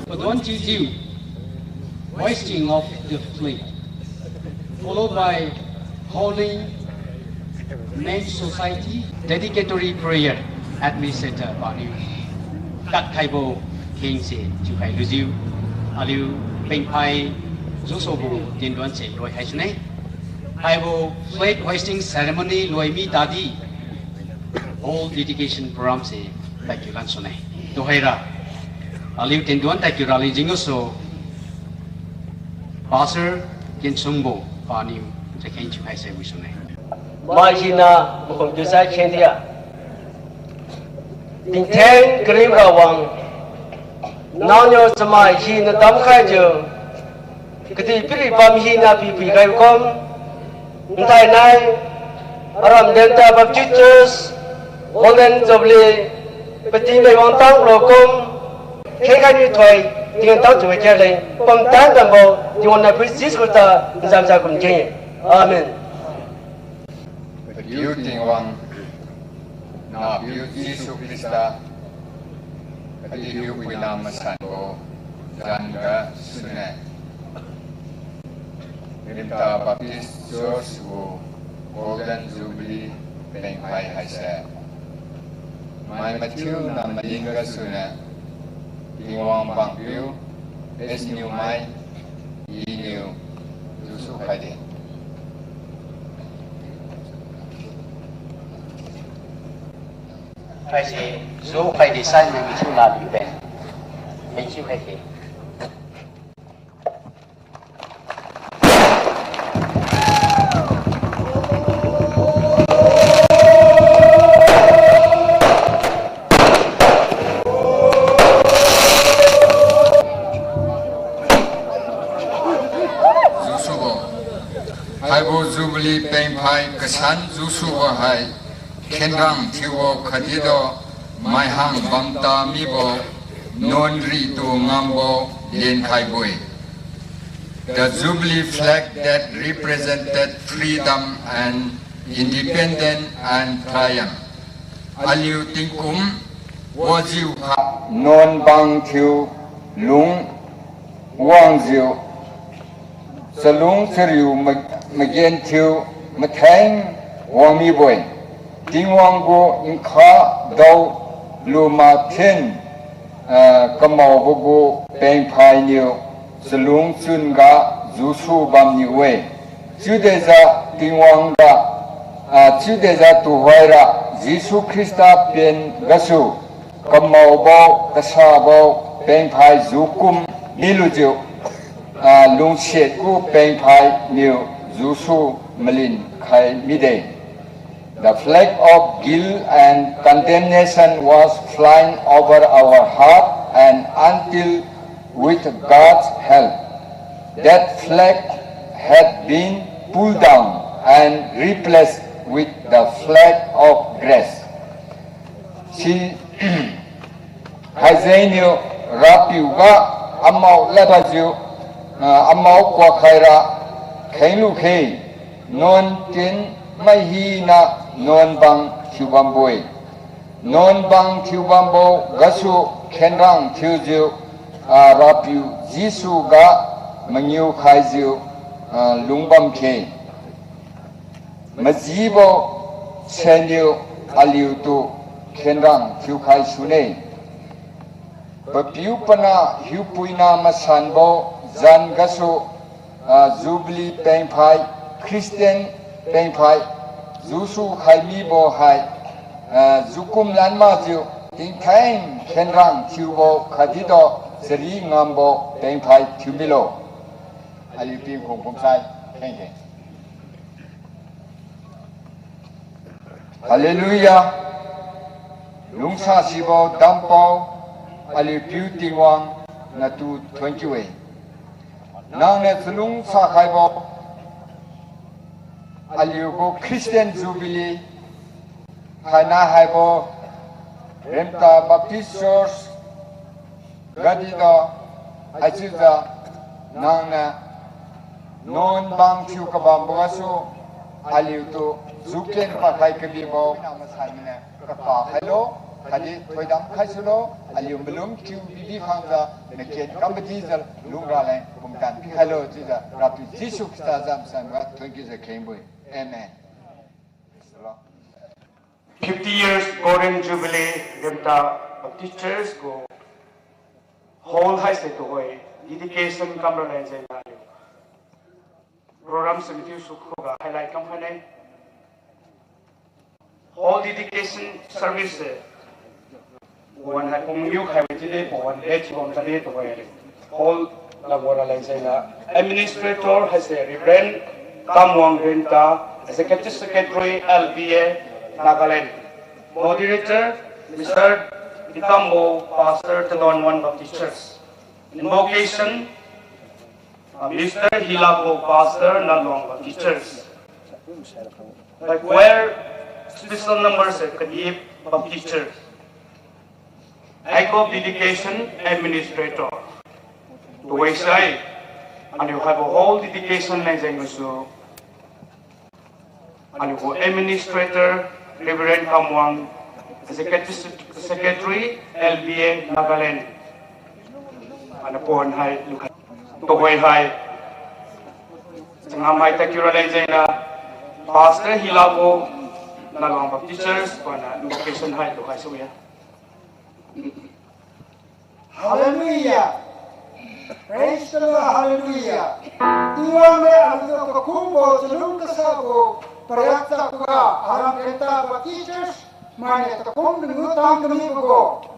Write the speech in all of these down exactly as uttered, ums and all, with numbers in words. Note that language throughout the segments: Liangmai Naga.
Paduan chiujiu, hoisting of the flag, followed by Holy Name Society dedicatory prayer, administrator paniu kadkhaibo khengse chiukhai lujiu, aliu pengphai jusobo tinduan se loi haisune. Haibo flag hoisting ceremony loi mi tadi, hall dedication program se tadkiu lan sune. Tuhoira, aliu tinduan tadkiu raleng jeng gasu, Pastor Kinsungbo paniu chakheng chiukhai se wi sune. Mai hina makhum tu sai kheng dia. Tingtheng karim rawang. Naoniu chamai hina damkhaijiu, kadihpiri bam hina pipui khai kum, nthainai, aram Delta Baptist Church, Golden Jubilee, pating mei wangtang lo kum, khengkhai ni thoi, tingtang tu khe leng, pumtan dambo, Tingwang nahpiu Jesu Khrista, nzamza kum kheng. Amen. Padiu Tingwang, nahpiu Jesu Khrista, kadi hiupuina masanbo zan gasuniu, Rimta Baptist Church gu Golden Jubilee pengphai haise, mai mathiu na madin gasuniu, Tingwang Bangpiu, S Niumai, Iniu, jusu khaide. Haise, ju khaide sai mi misu la liu ben. Misu khaide. Jusubo. Haibo Jubilee pengphai kasan jusubo hai, khenrang thiubo khatdi do, maihang bamta mibo, nuan ritu ngambo, lenkhaibo-e. The Jubilee flag that represented freedom and independence and triumph. Aliu tingkum wajiukha nuan bang thiu lung wangjiu, chalung chariu ma-, magenthiu matheng wangmibo-e. Tingwang gu nkha dao lu mathen, ah, kamaobo gu pengphainiu chalung chunga jusu bamniu-e. Chiudejiu Tingwang ra, ah, chiudejiu tuhoira Jesu Khrista pen gasu kamaobo, kasabo pengphai jukum milujiu, ah, lungsiat gu pengphainiu jusu malin khai mide. The flag of guilt and condemnation was flying over our heart, and until, with God's help, that flag had been pulled down and replaced with the flag of grace. Si Haijeiniu Rapiu ga amao ladbajiu, ah, amao kuakhaira khenglu khe, nuan tin mai hina nuan bang thiubambo-e. Nuan bang thiubambo gasu khenrang thiujiu, ah, Rapiu Jesu ga mangiu khaijiu, ah, lungbam khe. Majibo seniu aliutu khenrang thiukhai sune. Papiu pana hiupuina masanbo zan gasu, ah, Jubilee pengphai, Christian pengphai, jusu khai mibo hai, ah, jukum lan makjiu, tingtheng khenrang thiubo khatdi do, chari ngambo pengphai thiu milo. Aliu pingkhung kumsai khengkhe. Hallelujah. Lungsasibo dampao, Aliu piu Tingwang natu thonkiu-e. Nangniu chalungsa khaibo aliugu Christian Jubilee khaina haibo Remta Baptist Church gadi do, haichiujiu nangniu nuan bang thiu kabambo gasu aliutu juken pakhai kabibo nang masanniu kaka khailo, khatdi thoidam khaisulo, aliu malum thiu bibi khangjiu naken kam madijiu lungra leng pumtan pikhailo chiujiu Rapiu Jesu Khrista zam sanga thonkiujiu khengbo-e. Amen. Fifty years Golden Jubilee Remta Baptist Church gu hall haise tuhoi dedication kamra leng jengna aliu program se mathiu sukhuga highlight kamkhaine. Hall dedication service se wan hai pumniu khaibo chiude pawan le thiubam tade tuhoi aliu hall lamra leng jengna administrator haise Reverend Kamwang Renta, Executive Secretary L B A Nagaland. Moderator, Mister Dikambo, Pastor Tadonwan Baptist Church. Invocation, uh, Mister Hilabo, Pastor Nalong Baptist Church. By choir, special number se Kadip Baptist Church. Act of dedication, administrator. Tuhoisai, aliu haibo hall dedication leng jenggasu aliugu administrator, Reverend Kamwang, Executive Secretary, L B A Nagaland. Aniu pawan hai lukhai. Tuhoi hai changam hai tadkiura leng jengna Pastor Hilabo, Nalong Baptist Church, paniu invocation hai lukhai suya. Hallelujah. Praise the Lord. Hallelujah. Tingwang niu aliutu kakumbo chalung kasabo pariak chakhuga aram Remta Baptist Church mainiu takum ringu tang kamiboga,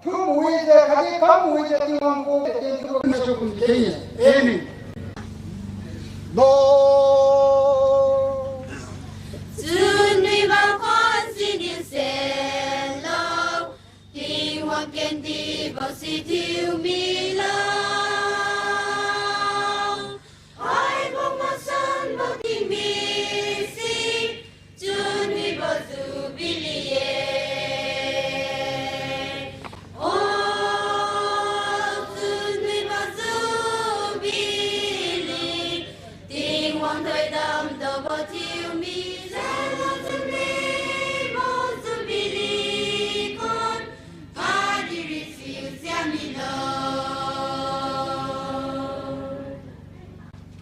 thumwijiu khatdi kamwijiu Tingwang gu tien thiubo masu kum keng-e. Amen. Lord. Chunwi bam khon siniu senlo, Tingwang kendibo si thiu milo. Haibo masanbo tingmik si, chunwibo Jubilee ye. O, chunwibo Jubilee, Tingwang thoidam daobo thiu mi, jenglo chunwibo Jubilee khon, khatdi risiu sia milo.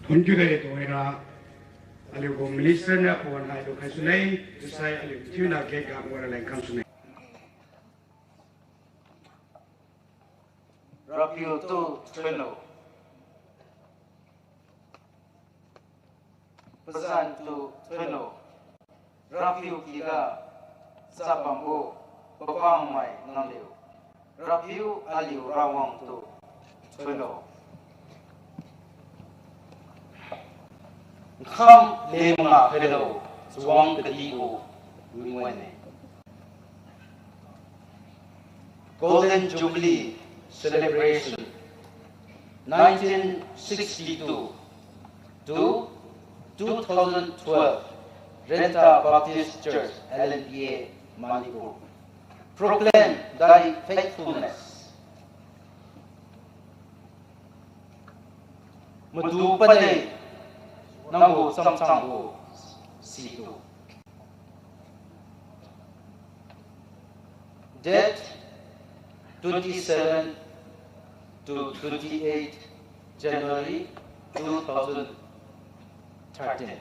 Thank you de, tuhoira. Aliugu minister niu pawan hai lukhai sune, chiusai aliu thiuna gate ga wara leng kam sune. Rapiu tu thuilo. Pazan tu thuilo. Rapiu kiga chabambo papangmai naliu, Rapiu aliu Rawang tu thuilo. Nkham le manga khailo, chawang kadibo wiwan-e. Golden Jubilee celebration, nineteen sixty-two to two thousand twelve, Renta Baptist Church, L N B A, Manipur. Proclaim thy faithfulness. Madu pade, nanggu chamchangbo situ. Date twenty-seven to twenty-eight January two thousand thirteen.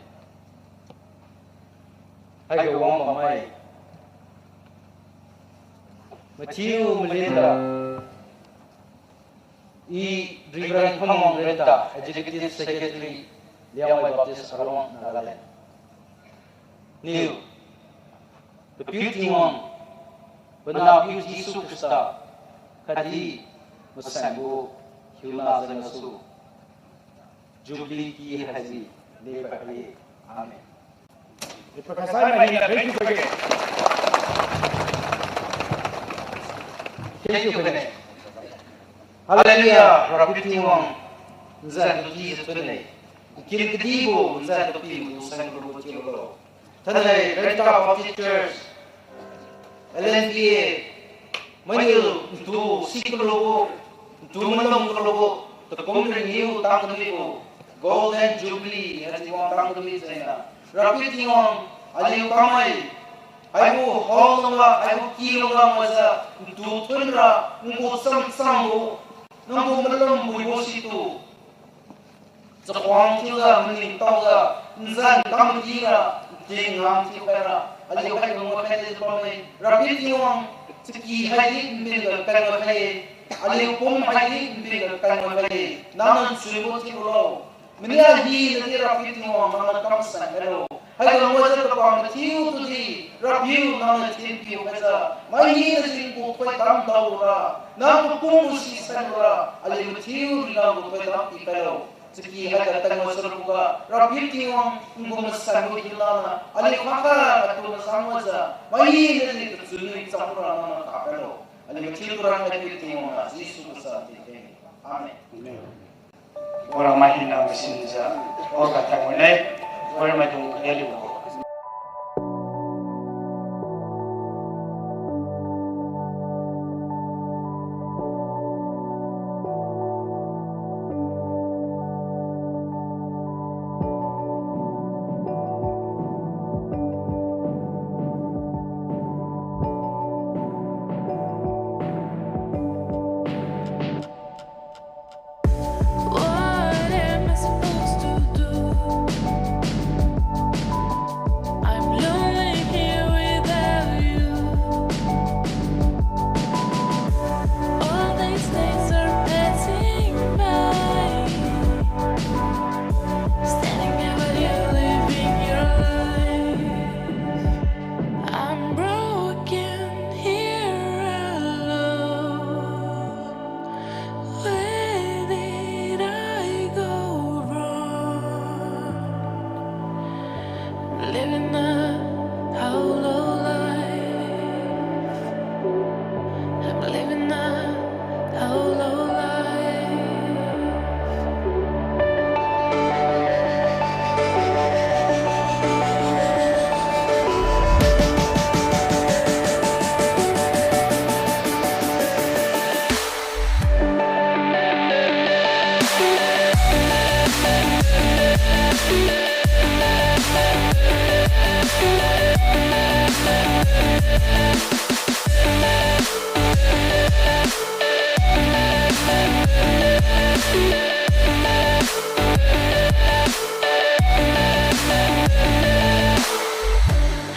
Haiga wang bamai, mathiu malinda, I Reverend Khamang Renta, Executive Secretary, Liangmai Baptist Arawang, Nagaland. Niu, Papiu Tingwang, Panahpiu Jesu Khrista, khatdi Masanbo hiuna jenggasu Jubilee ki haisi lepadkhai-e. Amen. Thank you, President. Thank you, President. Hallelujah, Rapiu Tingwang, nzan tu kijiu thune. Nkin kadibo nzan tu pi madu san kalubo thiulo. Thainai Renta Baptist Church, L N B A, mainiu ntu si kalubo, ntu malum kalubo, takum renew tang kamibo, Golden Jubilee, haichiubo tang kami jengniu, Rapiu Tingwang, aliu kamai, haibo hall lungga, haibo ki lungga majiu, ntu thunra, ngu chamchambo, nanggu malum buibo situ chakhuang thiujiu, maningtaojiu, nzan kam dira, nting ngam thiukhaira, aliu hai lungga khai de bamme, Rapiu Tingwang, chaky haidi npin ga kan ga khai-e, aliu pum haidi npin ga kan ga khai-e, nangniu nsuibo thiulo. Mania hinadi Rapiu Tingwang nangniu kamsan khailo. Haiga lungga jiu kapam mathiu tudi, Rapiu nangniu thinpiu khaijiu, mai hinadi ngu thoidam daora, nang papum gu sisan lura, aliu mathiu rinao gu thoidam pikhailo. Chaky haiga tadma saruga, Rapiu Tingwang ngu masanbo hinaniu, aliu khangkhat atu masang makjiu, mai hinadi kachunwi cham lura nangniu kakhailo. Aliu mathiu tura Rapiu Tingwang na Jesu Khrista thinkhe. Amen. Amen. Ora mai hina masinjiu, orga tangmune, ora maidung kadeliubo. What am I supposed to do? I'm lonely here without you. All these days are passing by. Standing here while you're living your life. I'm broken here alone. Where did I go wrong? Living a hollow life. I'm living a hollow life.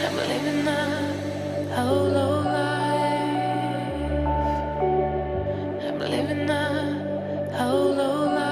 I'm living a hollow life. I'm living a hollow life.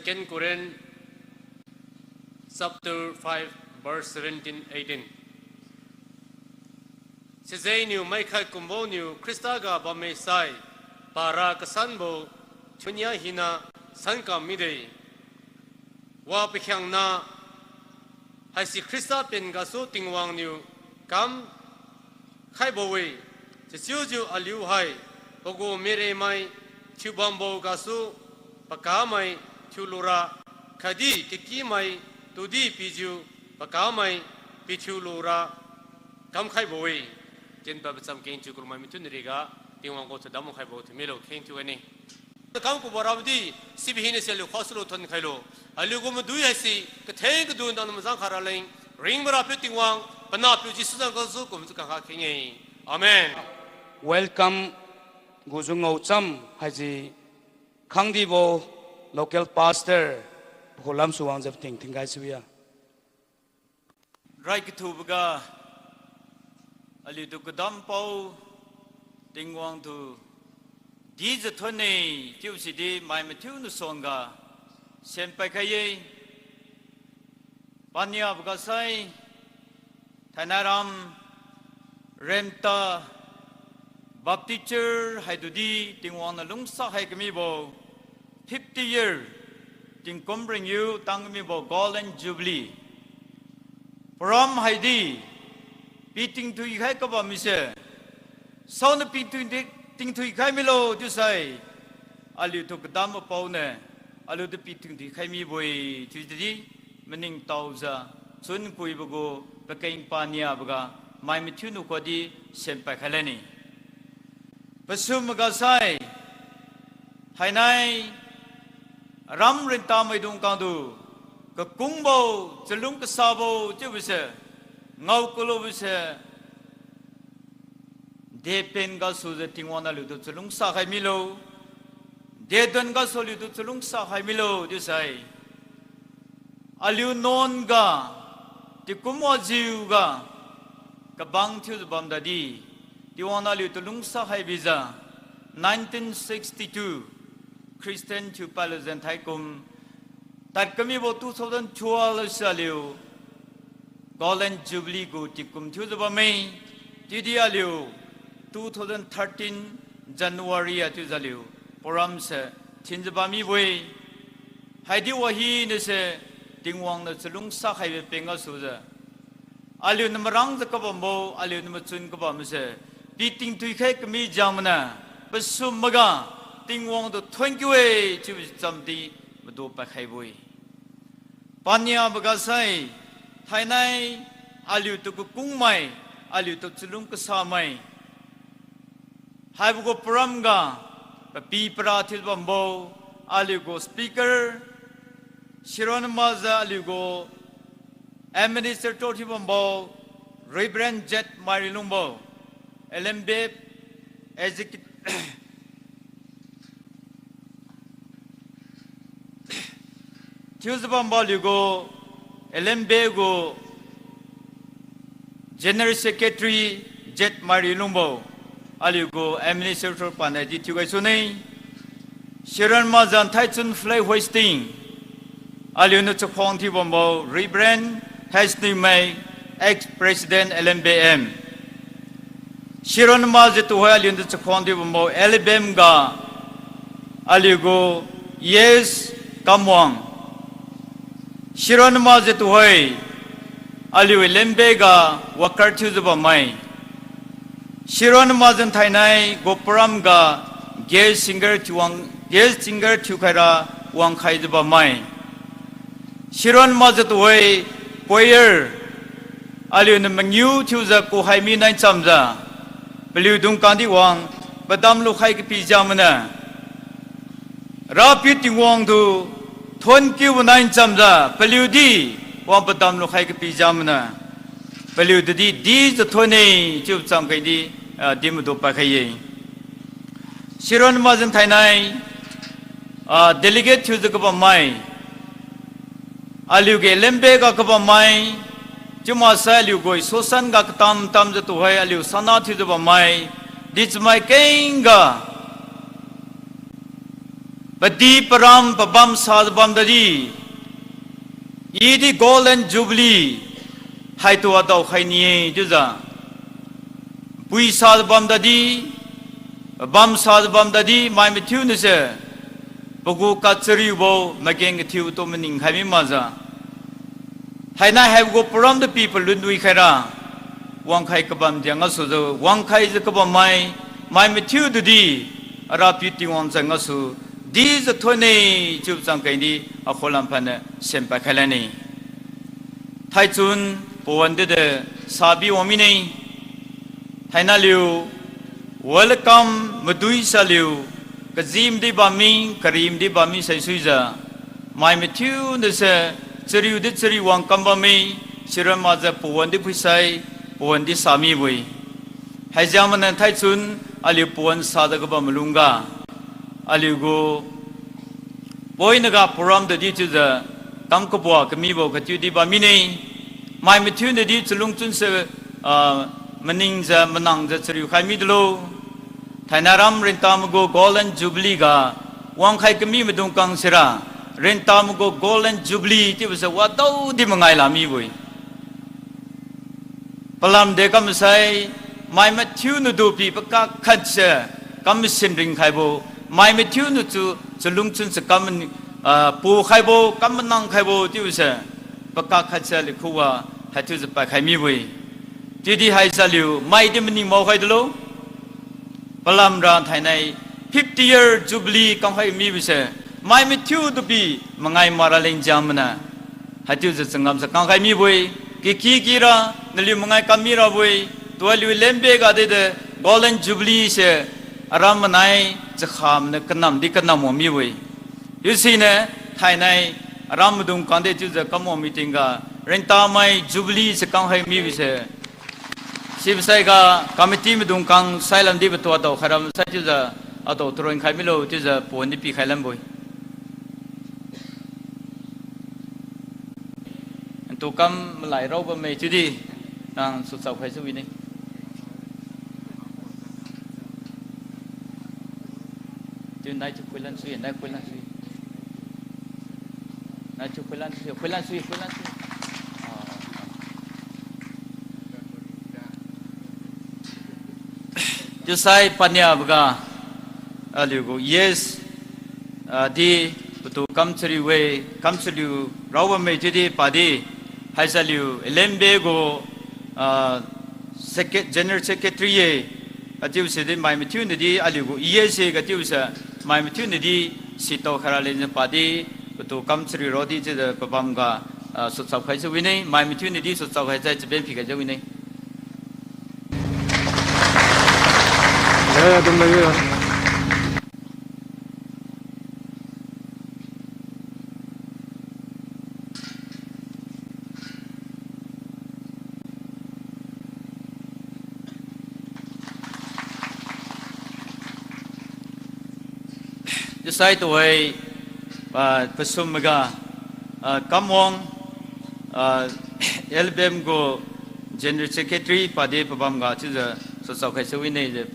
Second Corinth chapter five, verse seventeen, eighteen. Sijengniu maikhat kumbo niu Khrista ga bamme sai, para kasanbo thunia hina sankam mide. Wa pakhiangna haise Khrista pen gasu Tingwang niu kam khaibo-e. Sichiujiu aliu hai pagu miremai thiubambo gasu pakamai thiulura, khatdi kakimai tudi pijiu pakamai pithiulura kamkhaibo-e. Tinpad pacham kengthiu kurumai mathiu nariga Tingwang gu chadam khaibo thiumilo kheng thiu-e ne. Kam kubo rabdi, sibo hina se aliu khugasu lu thonkhailo. Aliu gu madui haise katheng kadu nang mazang kha raleng, ringbo Rapiu Tingwang, panahpiu Jesu zan gasu kumjiu kakha kheng-e. Amen. Welcome gujiu ngaocham haise khangdibo local pastor, pakhulam suwangjiu pating tingkai siu ya. Rai kathuboga, aliutu kadampao Tingwang tu dijiu thonne chiubo sidi mai mathiu nusuangga senpai khai-e. Paniaboga sai, thainai ram Renta Baptist Church haitudi Tingwang niu lungsa hai kamibo fifty year tingkum ringyiu tang kamibo Golden Jubilee program haidi piting thuikhai kabam mise, saoniu piting thui, tingthui khai milo chiusai, aliutu kadambo paoniu aliutu piting thuikhai mibo-e chiudi maningtaojiu chun kuibo gu pakeng paniaboga mai mathiu nu khuga di senpai khai lane. Pasum maga sai, thainai ram Renta maidung khangtu kakungbo, chalung kasabo chiubose, ngao kalubose, depen gasujiu Tingwang niu aliutu chalungsa khai milo, dedon gasu aliutu chalungsa khai milo chiusai, aliu nuan ga, tingkum wajiu ga kabang thiujiu bam tadi, Tingwang niu aliutu lungsa khai bijiu, nineteen sixty-two Christian thiu palo jan thaikum, tad kamibo two thousand twelve se aliu Golden Jubilee gu tingkum thiujiu bamme. Chiudi aliu two thousand thirteen January a chiujiu aliu program se thinjiu bam mibo-e. Haidi wahinase Tingwang niu chalungsa khaibo peng gasujiu, aliuniu marangjiu kabambo, aliuniu machun kabamse, piting thuikhai kami jengmaniu, pasum maga Tingwang tu thonkiu-e chiubo chamdi madu paikhaibo-e. Paniaboga sai, thainai aliutu kakungmai, aliutu chalung kasamai haibo gu program ga papi para thiubambo, aliu gu speaker, siron majiu aliu gu administrator thiubambo, Reverend Z Mairilungbo, L M B F executive thiujiu bambo aliu gu L M B gu General Secretary Z Mairilungbo, aliu gu administrator paniu di thiukhai sune. Siron majiu Thaichan flag hoisting, aliuniu chakhuang thiubambo Reverend H Nuimai, ex-president L M B M. Siron majiu tuhoi aliuniu chakhuang thiubambo L B M ga aliu gu Yes Kamwang. Siron majiu tuhoi aliu L M B ga worker thiujiu bammai. Siron majiu thainai gu program ga guest singer thiu wang, guest singer thiukhaira wangkhaijiu bammai. Siron majiu tuhoi choir, aliuniu mangiu thiujiu kuhai mi nai chamjiu, paliudung kangdi wang padam lukhai kapi jengmaniu, Rapiu Tingwang tu thonkiubo nai chamjiu paliudi wang padam lukhai kapi jengmaniu, paliutudi dijiu thonne chiubo chamkeng di, ah, di madu paikhai-e. Siron majiu thainai, ah, delegate thiujiu kabammai, aliu gu L M B ga kabammai, chiu maksai aliu gu sosan ga katam tamjiu tuhoi aliu sana thiujiu bammai, di chamai kengga padi param pabam sajiu bam tadi, I di Golden Jubilee haitu adaokhai ni-e chiujiu, Pui sa bam dadi, bam sa bam dadi, mai mathiu nise, pagu kachariubo mageng kathiutu maning khai mi makjiu. Thainai haibo gu program tu pi palun wi khaira, wangkhai kabam diang ngasujiu, wangkhaijiu kabam mai, mai mathiu tudi, Arapiu Tingwang zan ngasu, dijiu thonne, chiu chang kengdi, akhulam phanniu, sempai khai lane. Thaichun, pawan di de, sabi wang mine. Thainai liu, welcome madui saliu, kajim di bam mi, karim di bam mi saisuijiu. Mai mathiu nise, chariu di chariu wang kam bam mi, siran makjiu pawan di phuisai, pawan di sa mibo-e. Haijiang mana thaichun, aliu pawan sajiu kabam malungga. Aliu gu, poinaga program tudi chiujiu, kam kabua kamibo kathiu di bam mine, mai mathiu nadi chalungchun se, ah, maningjiu manangjiu chariu khai mi dilo. Thainai ram rintamagu Golden Jubilee ga, wangkhai kami maidung kang sira, rintamagu Golden Jubilee chiubo se wadao di mangai la mibo-e. Palam de kam sai, mai mathiu natu pi pakak khat se, kam masin ring khaibo, mai mathiu natu chalungchun se kam, ah, pu khaibo, kam manang khaibo chiubo se, pakak khat se aliu khuga, haichiujiu pad khai mibo-e. Chiudi haisaliu, mai di maning mao khai dilo. Palamra thainai fifty year jubilee kamkhai mibo se, mai mathiu tu pi mangai mara leng jiang mana. Haichiujiu changam se kamkhai mibo-e, kiki kira, naliu mangai kam mirabo-e, tualiu lembe ga de de, Golden Jubilee se, aram manai, chakhamniu kanam di kanam wang mibo-e. Chiusiniu, thainai, aram maidung kang de chiujiu kam wang mi tingga, rintamai Jubilee se kamkhai mibo se, sibosai ga committee maidung kang sailam di patu adao khairam sai chiujiu adao turon khai milo chiujiu pawan di pikhai lambo-e. Ntu kam malai raobamme chiudi nang suchap khaijiu wine. Chiu nai chiu khuilan sui, nai khuilan sui. Nai chiu khuilan sui, khuilan sui, khuilan sui. Ah. Chiusai paniaboga, aliugu yes, ah, di, patu kam chariu-e, kam chariu raobamme chiudi padi, haisaliu, L M B gu, ah, secre-, General Secretary ye, kachiubo se di mai mathiu nadi aliugu E S A kachiubo se mai mathiu nadi sitao khaira leng padi, patu kam chariu raodi chiujiu pabam ga, ah, suchap khaijiu wine, mai mathiu nadi suchap khaisai chaben phikhaijiu wine. Chiusai tuhoi, ah, pasum maga, ah, Kamwang, ah, L B M gu General Secretary padi pabam ga chiujiu suchap khaise wine jiu,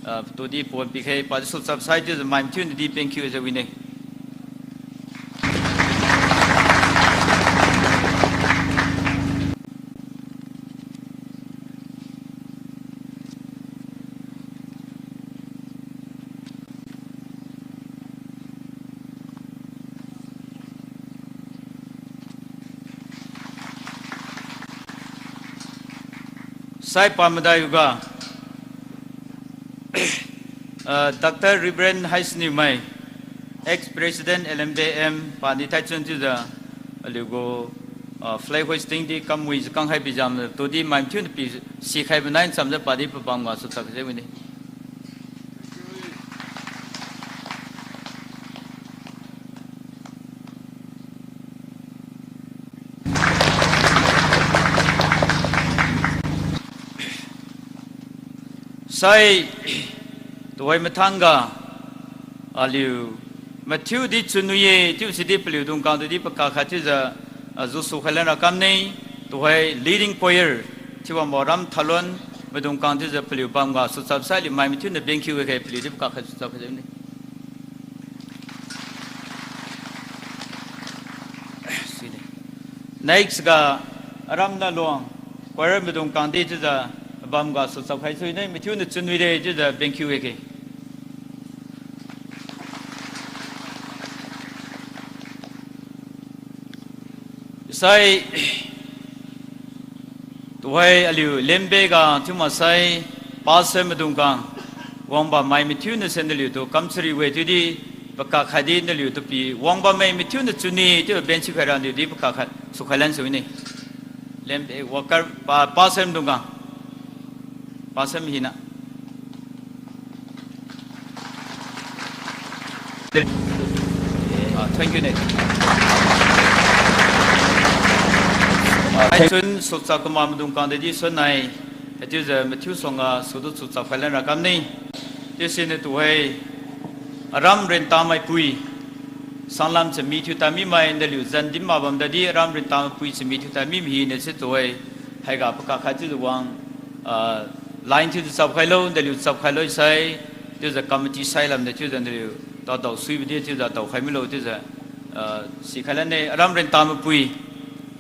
ah, tudi pawan pikhai padi suchap sai chiujiu mai mathiu nadi thank you jiu wine. Sai pamadai uga, ah, Doctor Reverend Haisiniumai, ex-president L M B M, padi thaichun chiujiu, aliugu, ah, flag hoisting di kamwijiu kangkhai bijam tudi mai mathiu nadi sikhai banai chamjiu padi pabam ga suchap khaise wine. Sai, tuhoi mathangga, aliu, mathiudi chunwi-e, chiubo sidi paliudung kang tudi pakak khat chiujiu, ah, jusu khailan ra kamne, tuhoi leading choir, chiubambo Ram Thalon, maidung kang chiujiu paliu bamga suchap sai aliu mai mathiu nadi thank you khai paliudi pakak khat suchap khaise wine. Next ga, Aram Naluang, choir maidung kang di chiujiu, bamga suchap khai sui ne, mathiu niu chunwi de chiujiu benkiu-e ke. Sai, tuhoi aliu Lembe ga thiu maksai, pastor maidung khang, wangbammai mathiu niu se naliutu kamchari-e chiudi, pakak khatdi naliutu pi, wangbammai mathiu niu chunwi chiu bensi khaira naliudi pakak khat sukhai lan sui ne. Lembe worker, pa, pastor maidung khang. Pastor hina. Ah, thank you ne. Ah, haichun suchap kama maidung khang dedi sunnai, haichiujiu mathiu suangga sutu suchap khai lan ra kamne. Chiusiniu tuhoi, aram renta maipui, sanglam chami thiuta mimai, naliu zan din mak bam dadi aram renta maipui chami thiuta mimai hiniu si tuhoi, haiga pakak khat chiujiu wang, ah, line thiujiu chap khailo, naliu chap khailo sai, chiujiu committee sai lamde chiujiu naliu tadao suibodi chiujiu tao khai milo chiujiu, ah, sikhai lan ne, aram renta maipui,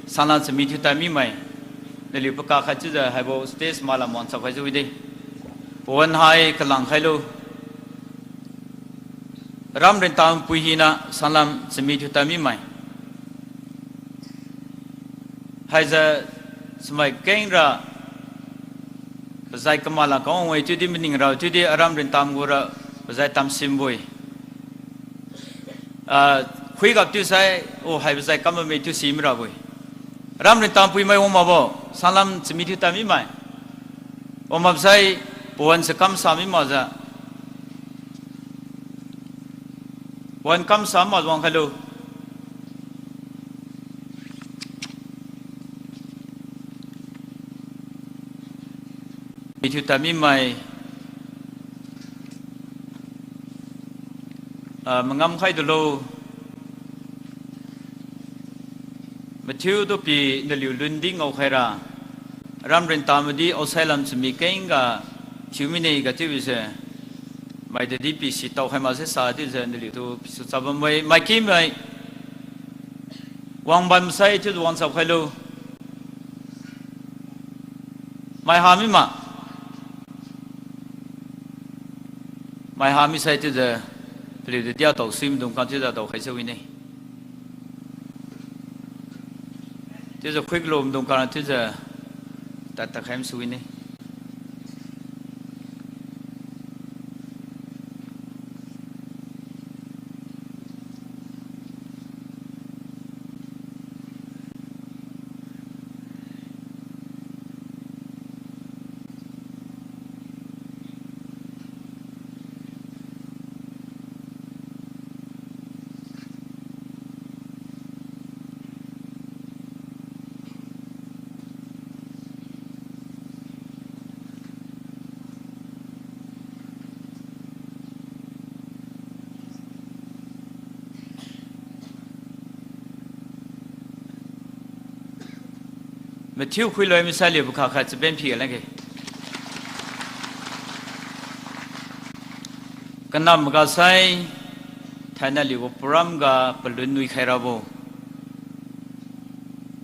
sanglam chami thiuta mimai, naliu pakak khat chiujiu haibo stage malam wang chap khaijiu wide. Pawan hai kalang khailo. Aram renta maipui hina sanglam chami thiuta mimai. Haijiu chamai kengra pazai kamala kawang-e chiudi maningra chiudi aram renta mai gura pazai tamsimbo-e. Ah, khuigap chiusai, o hai pazai kam bamme chiu si mirabo-e. Aram renta maipui mai wang makbo, sanglam chami thiuta mimai. Wang mak sai, pawan se kamsa mi makjiu. Pawan kamsa makjiu wang khailo. Mi thiuta mimai, ah, mangam khai dulo. Mathiutu pi naliu lundi ngao khaira, aram renta maidi outside lam chami kengga thiu mine ga chiubise, maidadi pi si tao khai makse sa chiujiu naliutu pisu chap bamme, maiky mai. Wangbam sai chiujiu wang chap khailo. Mai ha mi ma. Mai ha mi sai chiujiu, paliutu dia tao sui maidung khang chiujiu tao khai se wine. Chiujiu khuikalo maidung khang chiujiu, tad tad khai msu wine. Mathiu khuilo misai aliu pakak khat chaben phi ga langkhe. Kanam ga sai, thainai aliu gu program ga palun nui khairabo,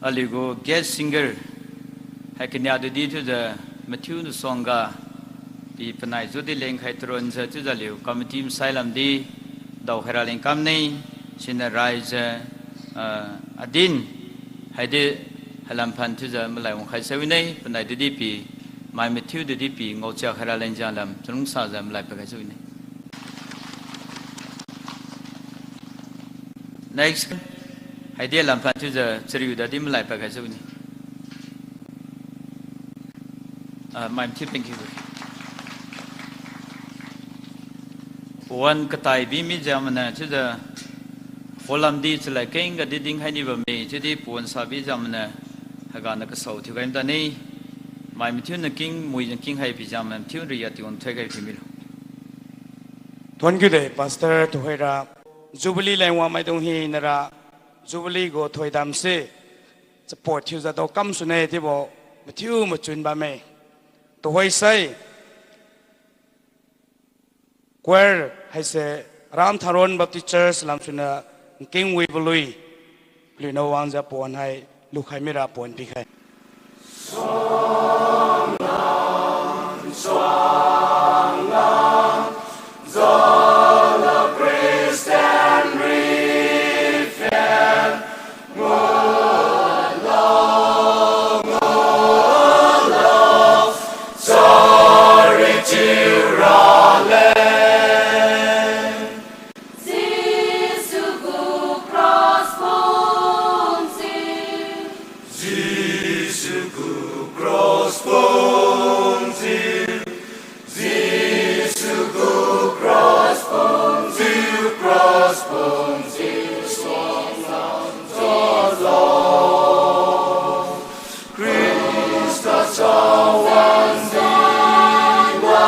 aliu gu guest singer, hai kania tudi chiujiu mathiu nasuangga pi panai judi lengkhai taronjiu chiujiu aliu committee masai lamdi daokhaira leng kamne, siniu raijiu, ah, adin, haidi hailam phan chiujiu malai wangkhai se wine, panai tudi pi, mai mathiu tudi pi ngaochia khaira leng jia lam chalungsajiu malai pakhai se wine. Next, haidi lam phan chiujiu chariu dadi malai pakhai se wine. Ah, mai mathiu thank you. Pawan katai bi mijiu maniu chiujiu, khulam di chalad kengga di dinkhai ni bamme chiudi pawan sa bijiu maniu, haiga niu kasao thiukhai mada ne, mai mathiu niu king mui jeng king hai bijiu maniu mathiu riya tiwan thoikhai phi milo. Thuon kiu de Pastor tuhoira, Jubilee leng wangmaidung hina ra, Jubilee gu thoidamse, support thiujiu dao kamsune chiubo, mathiu machun bamme. Tuhoisai, choir haise Ram Tharon Baptist Church lamsuniu nkingwibo lui, paliuniu wangjiu pawan hai lukhai mira pawan pikhai. Jesu gu cross pumjiu, Jesu gu cross pumjiu, Jesu gu cross pumjiu, cross pumjiu, suang lam jalo. Khrista chawang diga,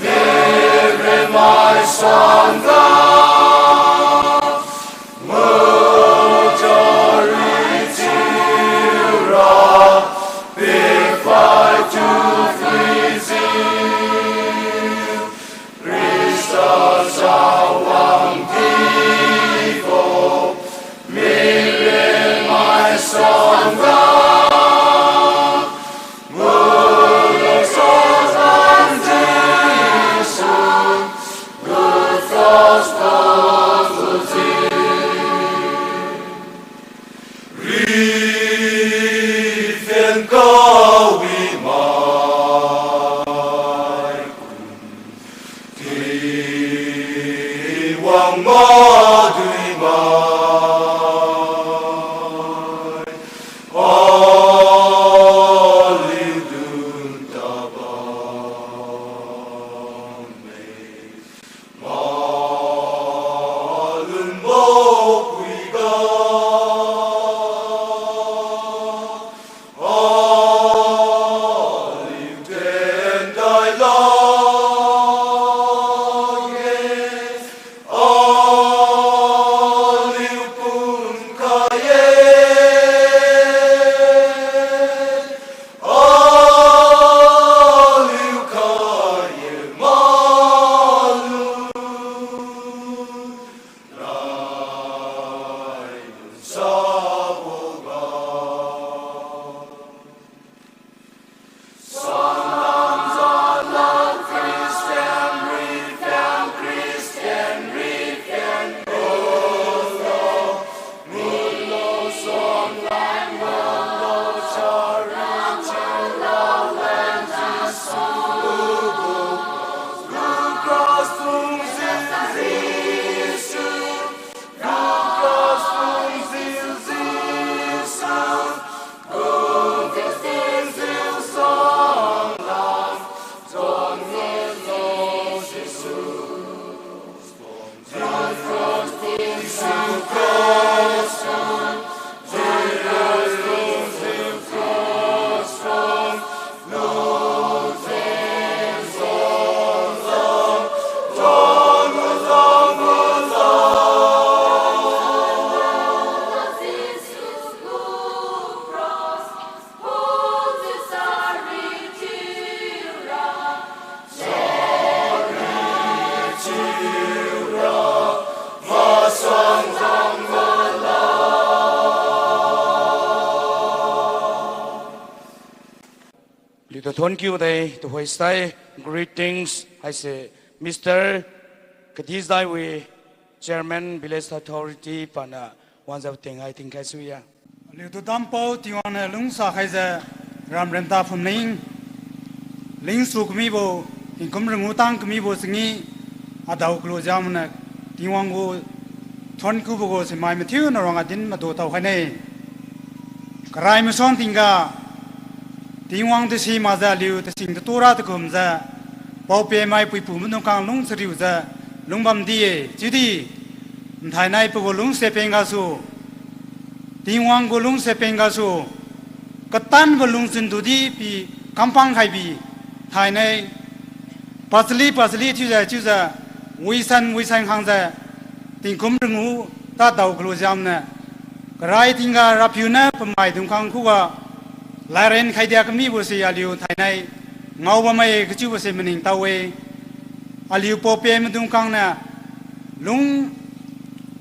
mere mai sangga, mujari chiura, pikhai tu phuijiu, Khrista chawang diga, mere mai sangga, mujari chiura, Riphen kawi mai, Tingwang madui mai, aliu dun tabamme. Malum bo puiga, aliu tendai lakge, aliu pum khai-e. Aliu khai-e malu, nai lun saboga. Liutu thonkiu de, tuhoi sai greetings haise Mister Kadisdai wui Chairman Village Authority pana wanjiu tingkhai tingkhai suya. Liutu dampao Tingwang niu lungsa khaijiu ram renta phumling, lingsu kamibo, tingkum rungu tang kamibo chingi, adao kalu jiamniu Tingwang gu thonkiubo gu simai mathiu na ruangga din madu tao khaine. Karai masuang tingga, Tingwang tasi makjiu aliu tasing tatura takumjiu, paope mai puipu maidung khang lung chariujiu, lungbam di-e, chiudi, nthainai pagu lungse peng gasu, Tingwang gu lungse peng gasu, katanbo lungchun tudi pi kampang khaibi, thainai, pachali pachali thiujiu chiujiu, wisan wisan khangjiu, tingkum rungu tadao kalu jiamniu, karai tingga Rapiu niu pamaidung khang khuga, laren khaidia kamibo se aliu thainai, ngao bamme kachiubo se maningtao-e, aliu paope maidung khang niu, lung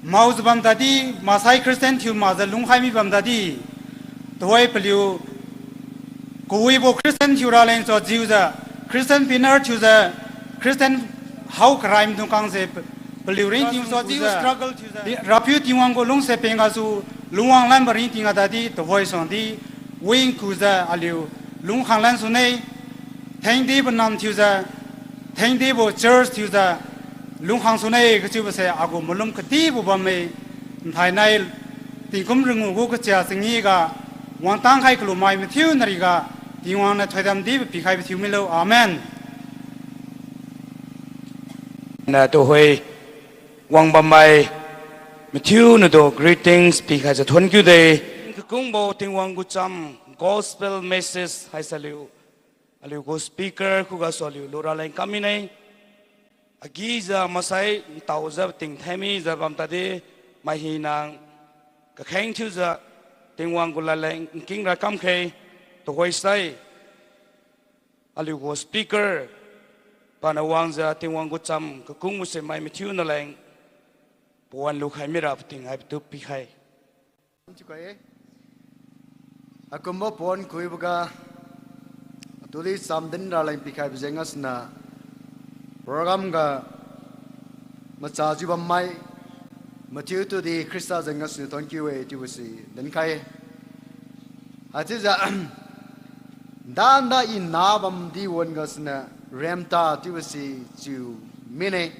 maojiu bam tadi, maksai Christian thiu makjiu lungkhai mi bam tadi, tuhoi paliu, kawibo Christian thiu raleng chajiujiu, Christian pioneer thiujiu, Christian hao karai maidung khangse, paliu ringting suajiu struggle thiujiu, Rapiu Tingwang gu lungse peng gasu, lungwang lanbo ringting ga tadi tuhoi suangdi, wing kujiu aliu lungkhang lan sune, thengdibo nam thiujiu, thengdibo church thiujiu, lungkhang sune kachiubose agu malum kadibo bamme, nthainai tingkum ringu gu kachia changi ga, wangtang khai kalumai mathiu nariga, Tingwang niu thoidam dibo pikhaibo thiu milo. Amen. Na tuhoi wangbammai mathiu natu greetings pikhaijiu thonkiu de. Kakungbo Tingwang gu cham gospel message haise aliu, aliu gu speaker khugasu aliu luraleng kam mine. Agijiu masai ntaojiu tingthemijiu bam tadi, mai hina kakheng thiujiu Tingwang gu ladleng nking ra kamkhe, tuhoisai aliu gu speaker paniu wangjiu Tingwang gu cham kakungbo se mai mathiu naleng pawan lukhai mira pating hai patu pikhai. Chiukhai-e. Akumbo pawan kuiboga, atudi chamdin raleng pikhaibo jeng gasuniu, program ga machajiu bammai mathiu tudi Khrista jeng gasuniu thonkiu-e chiubo si dinkhai-e. Haichiujiu, danda i na bamdi wan gasuniu, Remta chiubo si chiu mine.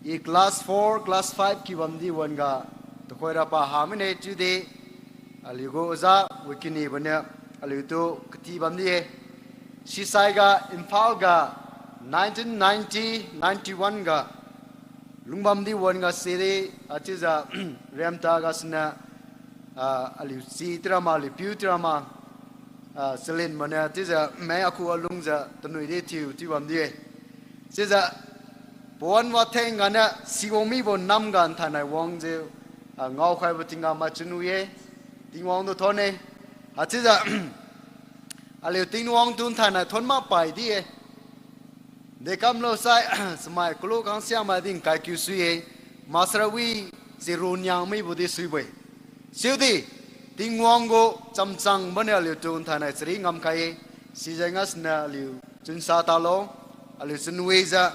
I class four, class five kiu bamdi wan ga, tuhoira pa ha mine chiudi, aliu gu oja Wikini boniu, aliutu kati bamdi-e. Sisai ga, Imphal ga, nineteen ninety, ninety-one ga, lungbamdi wan ga sidi, haichiujiu, Remta gasuniu, ah, aliu chi tirama, aliu piu tirama, ah, chalin maniu chiujiu, mai akhu alungjiu, tanui di thiu, thiu bamdi-e. Chiujiu, pawan watheng ganiu, siwang mibo nam ga nthainai wangjiu, ah, ngaokhaibo tingga mai chunwi-e, Tingwang tu thon-e. Haichiujiu, aliu Tingwang tu nthainai thon mapai di-e. Dekamlo sai, chamai kalu khangsia maidin kaikiu sui-e, masarawi chiru niang mibo di suibo-e. Chiudi, Tingwang gu chamchang boniu aliutu nthainai chari ngamkhai-e, sijeng gasuniu aliu chunsa talo, aliu chunwijiu,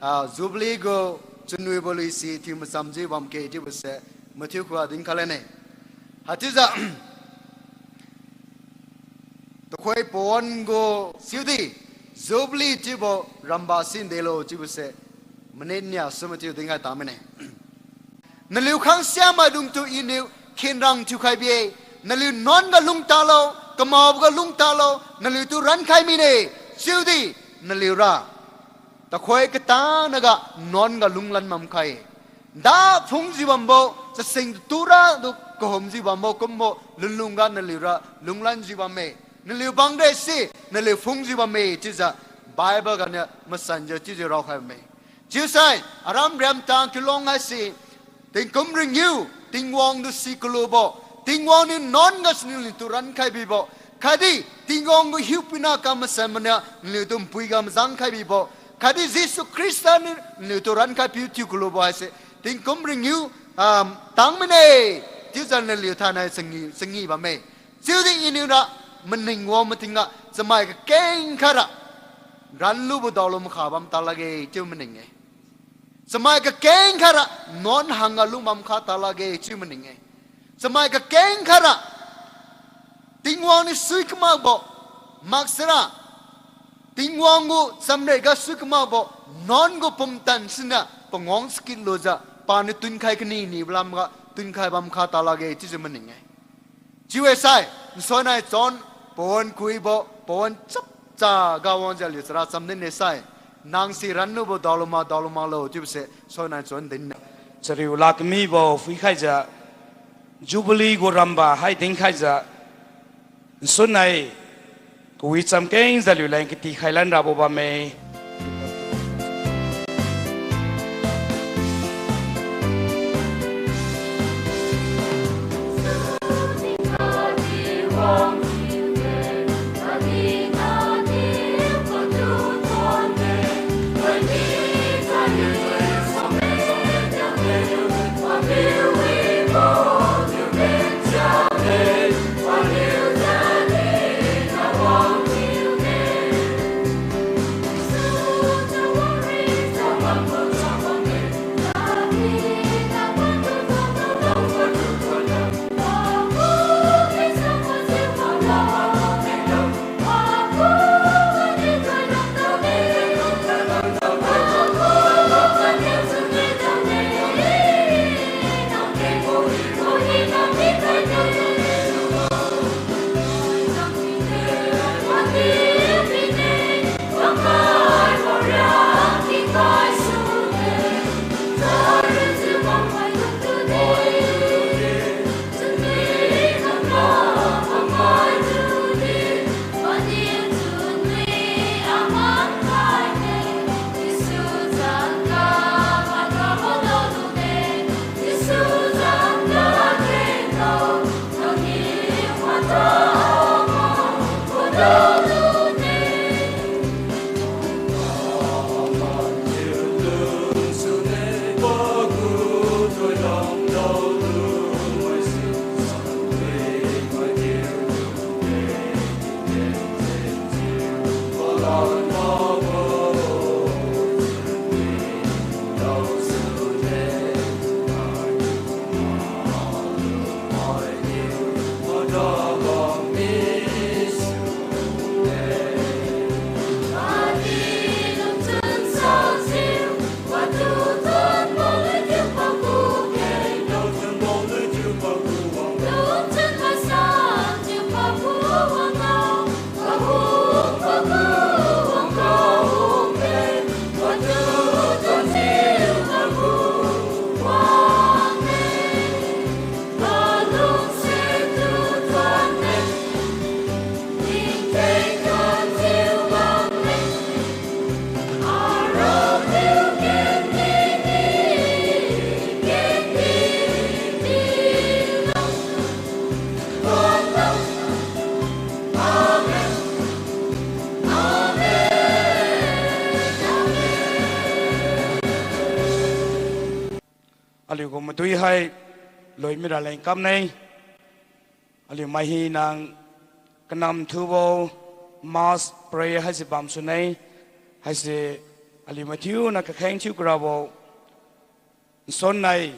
ah, Jubilee gu chunwibo lui si thiu machamjiu bamkhe chiubo se, mathiu khuga dinkhai lane. Haichiujiu, tuhoi pawan gu chiudi, Jubilee chiubo ramba si ndelo chiubo se, minute nia su mathiu dinkhai ta mine. Naliu khangsia maidungtu Iniu khenrang thiukhai bi-e, naliu nuan ga lungtalo, kamaobo ga lungtalo, naliutu rankhai mine, chiudi naliura tuhoi katanaga nuan ga lunglan bamkhai-e. Da phungjiu bambo, chasing tura tu kahumjiu bambo kumbo lunlung ga naliura lunglanjiu bamme. Naliu bangde si, naliu phungjiu bamme chiujiu, Bible ganiu masanjiu chiujiu raokhai bamme. Chiusai, aram Remta kiulong haise, tingkum ringiu, Tingwang tu si kalubo, Tingwang niu nuan gasuniu naliutu rankhai bibo, khatdi Tingwang gu hiupuina kamasan maniu naliutu npui ga mazangkhai bibo, khatdi Jesu Khrista niu naliutu rankhai piu thiu kalubo haise, tingkum ringiu, ah, tang mine, chiujiu naliu thainai changi, changi bamme. Chiudi Iniura maning wang matingga chamai kakeng khaira ranlubo daolu makha bam ta lakge chiu maning-e. Chamai kakeng khaira nuan hangga lungbam kha ta lakge chiu maning-e. Chamai kakeng khaira Tingwang niu sui kamakbo, maksara Tingwang gu chamre ga sui kamakbo, nuan gu pumtan siniu pangwang sakit lujiu, paniu tunkhai kani nibo lamga tunkhai bam kha ta lakge chiujiu maning-e. Chiu-e sai, nsunnai chun, pawan kuibo, pawan chapcha ga wangjiu aliu chara cham din-e sai, nang si ranlubo daoluma, daolumaklo chiubo se, nsunnai chun din-e. Chariu lakmibo phuikhaijiu, Jubilee gu ramba hai dinkhaijiu, nsunnai kawi chamkengjiu aliuleng katikhai lan rabo bamme. Aliu gu madui hai loimi raleng kamne. Aliu mai hina kanam thubo mass prayer haise bamsune. Haise aliu mathiuna kakheng thiu karabo nsonnai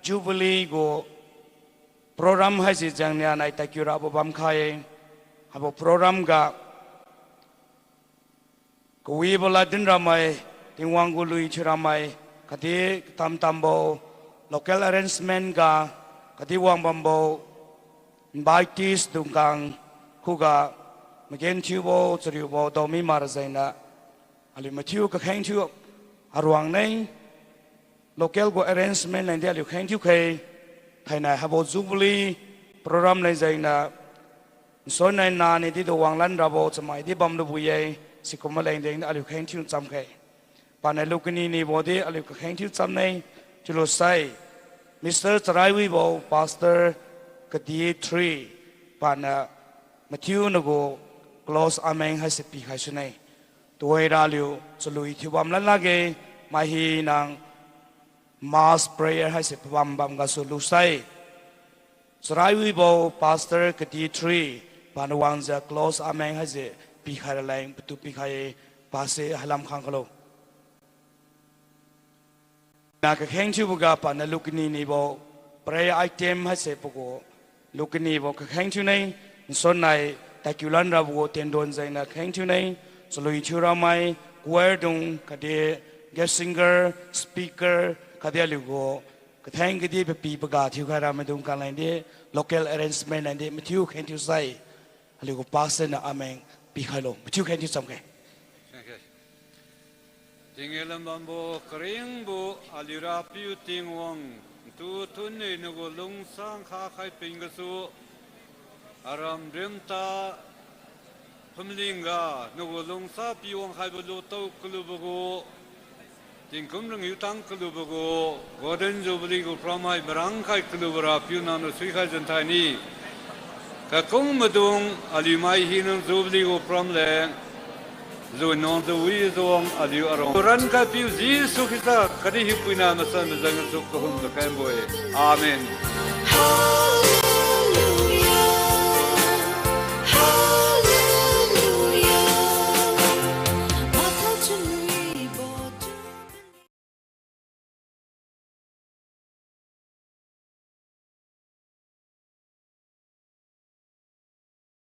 Jubilee gu program haise jengnianai tadkiu rabo bamkhai-e. Haibo program ga kawibo lad dinramai, Tingwang gu lui thiuramai, khatdi katam-tambo local arrangement ga, khatdi wangbambo invitees dungkang khuga magenthiubo chariubo daomi mara jengniu aliu mathiu kakheng thiu aruangne. Local gu arrangement lengdi aliu kheng thiukhai, thainai haibo Jubilee program leng jengniu nsonnai nani di du wanglan rabo chamai di bamlubo-e. Sikum lengdi aliu kheng thiu chamkhai. Paniu lukani nibo di aliu kakheng thiu chamne. Chiulusai Mister Charaiwibo, Pastor Kadi three, paniu mathiu nagu close amen haise pikhai sune. Tuhoira aliu chalui thiubam lan lakge, mai hina mass prayer haise pabam bam gasu lusai, Charaiwibo Pastor Kadi three, paniu wangjiu close amen haise pikhai raleng patu pikhai-e. Pase hailam khang khalo. Na kakheng thiuboga paniu lukani nibo prayer item haise pagu lukanibo kakheng thiune, nsonnai tadkiu lan rabo gu tendon jengniu kheng thiune, chalui thiuramai, choir dung khatdi guest singer, speaker khatdi aliu gu katheng kadi papi paga thiukhai ramaidung kang lengdi, local arrangement lengdi mathiu kheng thiusai, aliu gu pastor niu amen pikhailo, mathiu kheng thiu chamkhai. Tingge lambambo karingbo aliu Rapiu Tingwang, ntu thunniu nagu lungsang khakhai ping gasu, aram rimta phumlingga nagu lungsa piwang khaibo lutao kalubo gu, tingkum ranghiu tang kalubo gu, Golden Jubilee gu program hai marangkhai kalubo Rapiu nangniu suikhai jinthaini. Kakung maidung aliu mai hina Jubilee gu program leng juinang juwi juang aliu arong rankhaipiu Jesu Khrista khatdi Hiupuina masan majeng gasu kahum takenbo-e. Amen.